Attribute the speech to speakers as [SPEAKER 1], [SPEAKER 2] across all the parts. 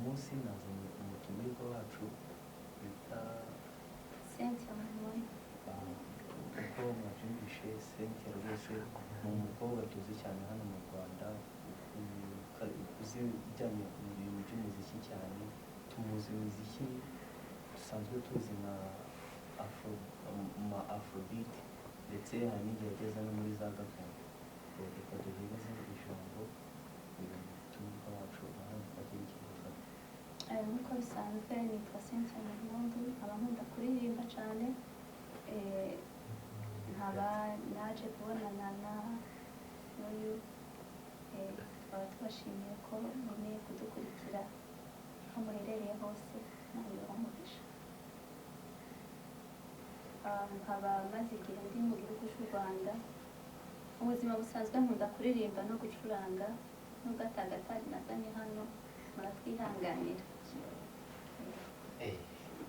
[SPEAKER 1] Munsi nazanye umutumirwa wacu bita
[SPEAKER 2] Cynthia Muhimpundu.
[SPEAKER 1] Uko mwabyumvishe, Cynthia rwose ni umukobwa tuzi cyane hano mu Rwanda, uzi ibijyanye mu bintu by'umuziki cyane. Tumuzi mu miziki dusanzwe tuzi nka afro, ma afrobeat, ndetse hari n'igihe ageze no muri za gakondo. Ubu reka duhereze ijambo uyu mutumirwa wacu nawe agira ikintu avuga.
[SPEAKER 2] Nk'uko bisanzwe, nitwa Cynthia Muhimpundu, nkaba nkunda kuririmba cyane. Nkaba naje kubonana na n'uyu. Tukaba tubashimiye ko mwemeye kudukurikira aho muherereye hose. Imana ibahe umugisha. Nkaba maze igihe ndi mu gihugu cy'u Rwanda. Mu buzima busanzwe nkunda kuririmba no gucuranga, nubwo atagatari nazanye hano, muratwihanganira.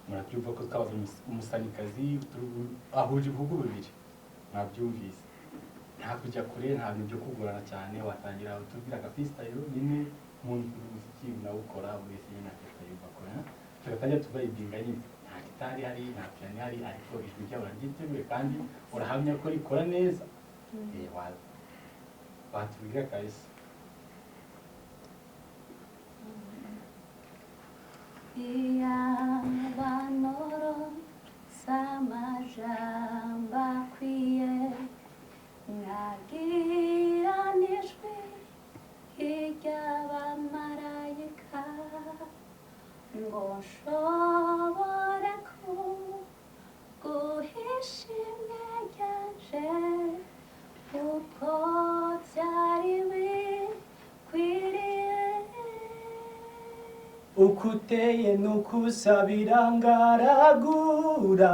[SPEAKER 3] Murabyumva ko twabaze umusanikazi ahuje ibihugu bibiri, mwabyumvise. Nta kujya kure, nta bintu byo kugorana cyane. Watangira utubwira aka freestyle nyine, umuntu ukunda umuziki unawukora wese nyine akahita yumva ko tugatangira tuvibinga nyine. Nta gitari ihari, nta piano ihari, ariko ijwi ryawe uraryiteguye kandi urahamya ko rikora neza. Watubwira kabisa.
[SPEAKER 2] Iyabanoro samajambo akwiye, nkagira n'ijwi ry'abamarayika, ngo nshobore kuguhisha imwe ryanje uko byari bikwiriye.
[SPEAKER 4] Uko uteye nukusabira ngaragura,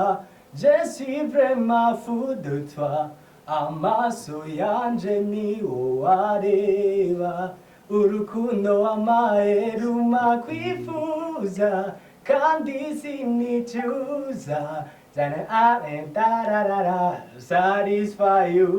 [SPEAKER 4] je suis vraiment fou de toi. Amaso yanje ni wowe areba, urukundo wampaye ruma kwifuza kandi sinicuza cyane. Tararara satisfy you.